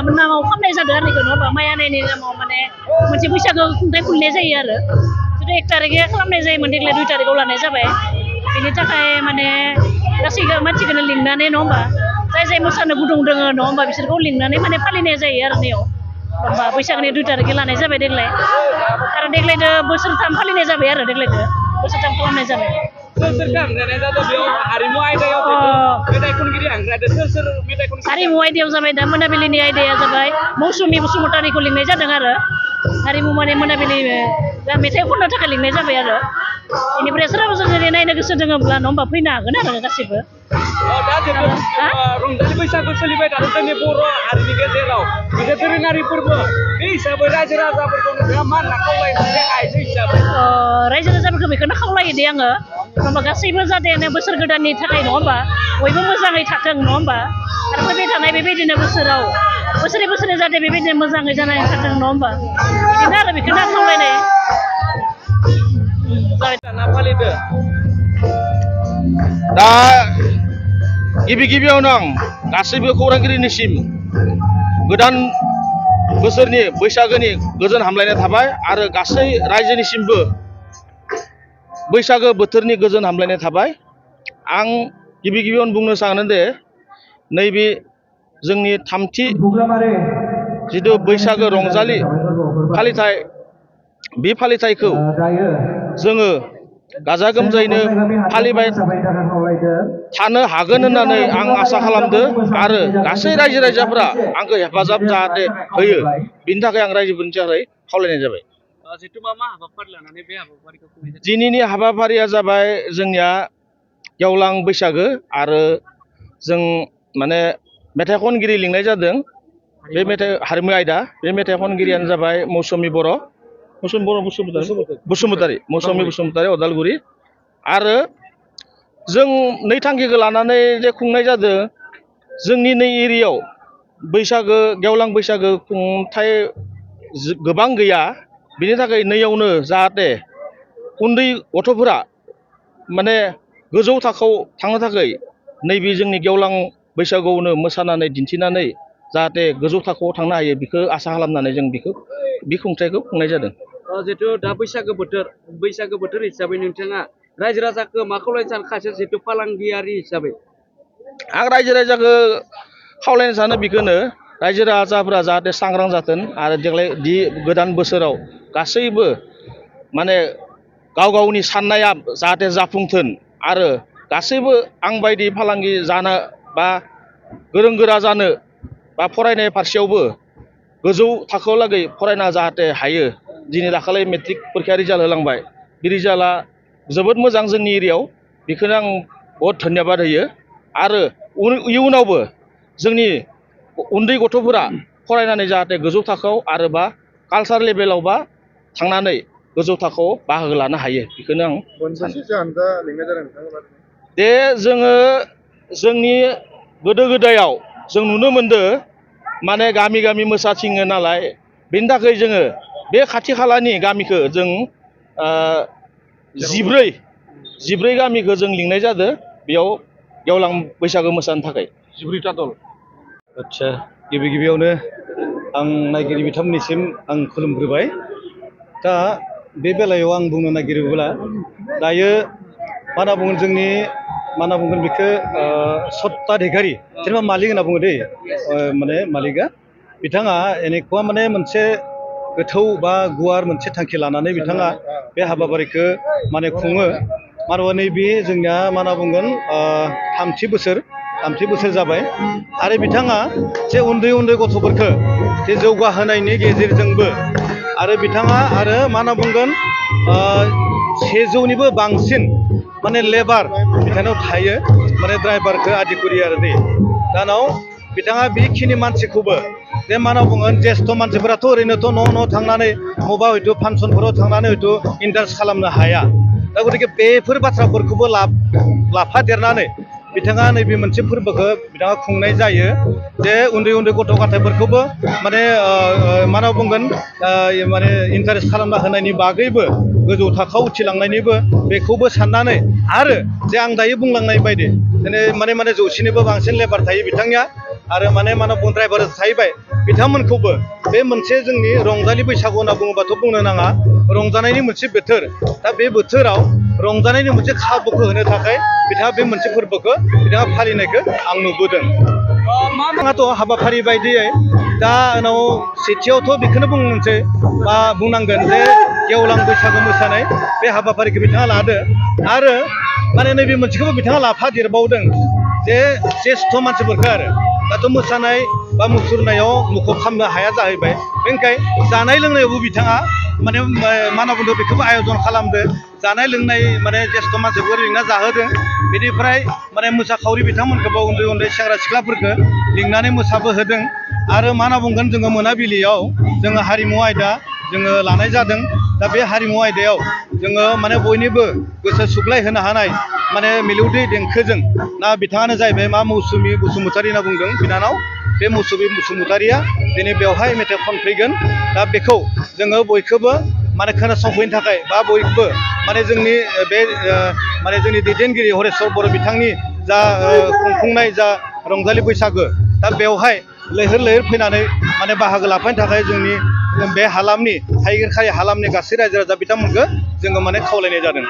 नामाव खालामनाय जादों आरो बेखौ नङा होमबा माइ हानायनि नामाव माने मोनसे बैसागो खुंथाय खुंनाय जायो आरो जुदि 1 थारिखै खालामनाय जायोमोन देग्लाय 2 थारिखआव लानाय जाबाय बेनि थाखाय माने गासैबो मानसिखौनो लिंनानै नङा होमबा जाय मोसानो गुदुं दोङो नङा होमबा बिसोरखौ लिंनानै माने फालिनाय जायो आरो नैयाव होमबा बैसागनि 2 थारिखै लानाय जाबाय देग्लाय आरो देग्लायदो बोसोरथाम फालिनाय जाबाय आरो देग्लायदो बोसोरथाम खालामनाय जाबाय हारिमु आयदायाव जाबाय दा मोनाबिलिनि आयदाया जाबाय मौसुमि बसुमतारीखौ लिंनाय जादों आरो हारिमु माने मोनाबिलि मेथाइ खननो थाखाय लिंनाय जाबाय आरो बेनिफ्राय सोरबा जुदि नायनो गोसो दङब्ला नङा होमबा फैनो हागोन आरो गासिबो रंजालि बैसागु सोलिबाय थादों जोंनि बर' हारिनि गेजेराव मोनसे दोरोङारि फोरबो बे हिसाबै रायजो राजाफोरखौ नोंथाङा मा होनना खावलायो आइजो हिसाबै रायजो राजाफोरखौ बेखौनो खावलायो दे आङो होमबा गासैबो जाहाथे बोसोर गोदाननि थाखाय नङा होमबा बयबो मोजाङै थाथों नङा होमबा आरो फैबाय थानाय बेबायदिनो बोसोराव बोसोरे बोसोरे जाहाथे बेबायदिनो मोजाङै जानानै थाथों नङा होमबा बिदिनो आरो बेखौनो खावलायनाय फालिदो दा गिबियावनो आं गासैबो खौरांगिरिनिसिम गोदान बोसोरनि बैसागोनि गोजोन हामलायनाय थाबाय आरो गासै रायजोनिसिमबो बैसागो बोथोरनि गोजोन हामलायनाय थाबाय आं गिबियावनो बुंनो सानो दे नैबे जोंनि थामथि जिथु बैसागो रंजालि फालिथाय बे फालिथायखौ जोङो गाजा गोमजायैनो फालिबाय थानो हागोन होननानै आं आसा खालामदों आरो गासै रायजो राजाफोरा आंखौ हेफाजाब जाहाथे होयो बिनि थाखाय आं रायजोफोरनि थाखाय खावलायनाय जाबाय दिनैनि हाबाफारिया जाबाय जोंनिया गेवलां बैसागो आरो जों माने मेथाइ खनगिरि लिंनाय जादों बे मेथाइ हारिमु आयदा बे मेथाइ खनगिरियानो जाबाय मौसुमि बसुमतारी अदालगुरि आरो जों नै थांखिखौ लानानै जे खुंनाय जादों जोंनि नै एरियायाव बैसागो गेवलां बैसागो खुंथाय गोबां गैया बिनि थाखाय नैयावनो जाहाथे उन्दै गथ'फोरा माने गोजौ थाखोआव थांनो थाखाय नैबे जोंनि गेवलां बैसागुआवनो मोसानानै दिन्थिनानै जाहाथे गोजौ थाखोआव थांनो हायो बेखौ आसा खालामनानै जों बे खुंथायखौ खुंनाय जादों जिहेतु दा बैसागो बोथोर हिसाबै नोंथाङा रायजो राजाखौ मा खावलायनो सानो खायसे जिहेतु फालांगियारि हिसाबै आं रायजो राजाखौ खावलायनो सानो बेखौनो रायजो राजाफोरा जाहाथे सांग्रां जाथों आरो देग्लाय दि गोदान बोसोराव गासैबो माने गाव गावनि साननाया जाहाथे जाफुंथों आरो गासैबो आंबायदि फालांगि जानो बा गोरों गोरा जानो बा फरायनाय फारसेयावबो गोजौ थाखोआव लागै फरायना जाहाथे हायो दिनै दाखालि मेट्रिक परिखा रिजाल्ट होलांबाय बे रिजाल्टआ जोबोद मोजां जोंनि एरियायाव बेखौनो आं बहुद धन्यबाद होयो आरो इयुनावबो जोंनि उन्दै गथ'फोरा फरायनानै जाहाथे गोजौ थाखोआव आरो बा कालसार लेभेलाव बा थांनानै गोजौ थाखोआव बाहागो लानो हायो बेखौनो आं दे जोङो जोंनि गोदो गोदायाव जों नुनो मोनदों माने गामि गामि मोसाथिङो नालाय बेनि थाखाय जोङो बे खाथि खालानि गामिखौ जों 14 गामिखौ जों लिंनाय जादों बेयाव गेवलां बैसागो मोसानो थाखाय 14टा दल आदसा गिबियावनो आं नायगिरि बिथांमोननिसिम आं खुलुमग्रोबाय दा बे बेलायाव आं बुंनो नागिरोब्ला दायो मा होनना बुंगोन जोंनि मा होनना बुंगोन बेखौ सत्ताधिकारि जेनेबा मालिक होनना बुङो दै माने मालिकआ बिथाङा एनेकुवा माने मोनसे गोथौ बा गुवार मोनसे थांखि लानानै बिथाङा बे हाबाफारिखौ माने खुङो मानोना नैबे जोंनिया मा होनना बुंगोन थामथि बोसोर जाबाय आरो बिथाङा जे उन्दै गथ'फोरखौ जे जौगाहोनायनि गेजेरजोंबो आरो बिथाङा आरो मा होनना बुंगोन 600निबो बांसिन माने लेबार बिथांनाव थायो माने ड्राइभारखौ आदिखुरि आरो दै दानाव बिथाङा बेखिनि मानसिखौबो जे मा होनना बुंगोन ज्येष्ठ मानसिफोराथ' ओरैनोथ' न' थांनानै मबा हयथ' फांसनफोराव थांनानै हयथ' इन्टारेस्ट खालामनो हाया दा गतिके बेफोर बाथ्राफोरखौबो लाफादेरनानै बिथाङा नैबे मोनसे फोरबोखौ बिथाङा खुंनाय जायो जे उन्दै गथ' गथायफोरखौबो माने मा होनना बुंगोन माने इन्टारेस्ट खालामना होनायनि बागैबो गोजौ थाखोआव उथिलांनायनिबो बेखौबो साननानै आरो जे आं दायो बुंलांनाय बायदि माने 100निबो बांसिन लेबार थायो बिथांनिया आरो माने मा होनना बुङो ड्राइभार थाहैबाय बिथांमोनखौबो बे मोनसे जोंनि रंजालि बैसागु होनना बुङोबाथ' बुंनो नाङा रंजानायनि मोनसे बोथोर दा बे बोथोराव रंजानायनि मोनसे खाबुखौ होनो थाखाय बिथाङा बे मोनसे फोरबोखौ बिथाङा फालिनायखौ आं नुबोदों बिथाङाथ' हाबाफारि बायदियै दा उनाव सेथियावथ' बेखौनो बुंनोसै बा बुंनांगोन जे गेवलां बैसागु मोसानाय बे हाबाफारिखौ बिथाङा लादो आरो माने नैबे मोनसेखौबो बिथाङा लाफादेरबावदों जे ज्येष्ठ मानसिफोरखौ आरो दाथ' मोसानाय बा मुसुरनायाव मुखुब खालामनो हाया जाहैबाय बेनिखायनो जानाय लोंनायावबो बिथाङा माने मा होनना बुंदों बेखौबो आयजन खालामदो जानाय लोंनाय माने ज्येष्ठ मानसिफोर लिंना जाहोदों बेनिफ्राय माने मोसाखावरि बिथांमोनखौबो उन्दै उन्दै सेंग्रा सिख्लाफोरखौ लिंनानै मोसाबोहोदों आरो मा होनना बुंगोन जोङो मोनाबिलियाव जोङो हारिमु आयदा जोङो लानाय जादों दा बे हारिमु आयदायाव जोङो माने बयनिबो गोसो सुग्लाय होनो हानाय माने मिलौदो देंखोजों ना बिथाङानो जाहैबाय मा मौसुमि बसुमतारी होनना बुंदों बिनानाव बे मौसुमि बसुमतारिया दिनै बेवहाय मेथाइ खनफैगोन दा बेखौ जोङो बयखौबो माने खोनासंफैनो थाखाय बा बयबो माने जोंनि बे माने जोंनि दैदेनगिरि हरेस्वर बर' बिथांनि जा खुंफुंनाय जा रंजालि बैसागो दा बेवहाय लैहोर लैहोर फैनानै माने बाहागो लाफैनो थाखाय जोंनि बे हालामनि थाइगेरखारि हालामनि गासै रायजो राजा बिथांमोनखौ जोङो माने खावलायनाय जादों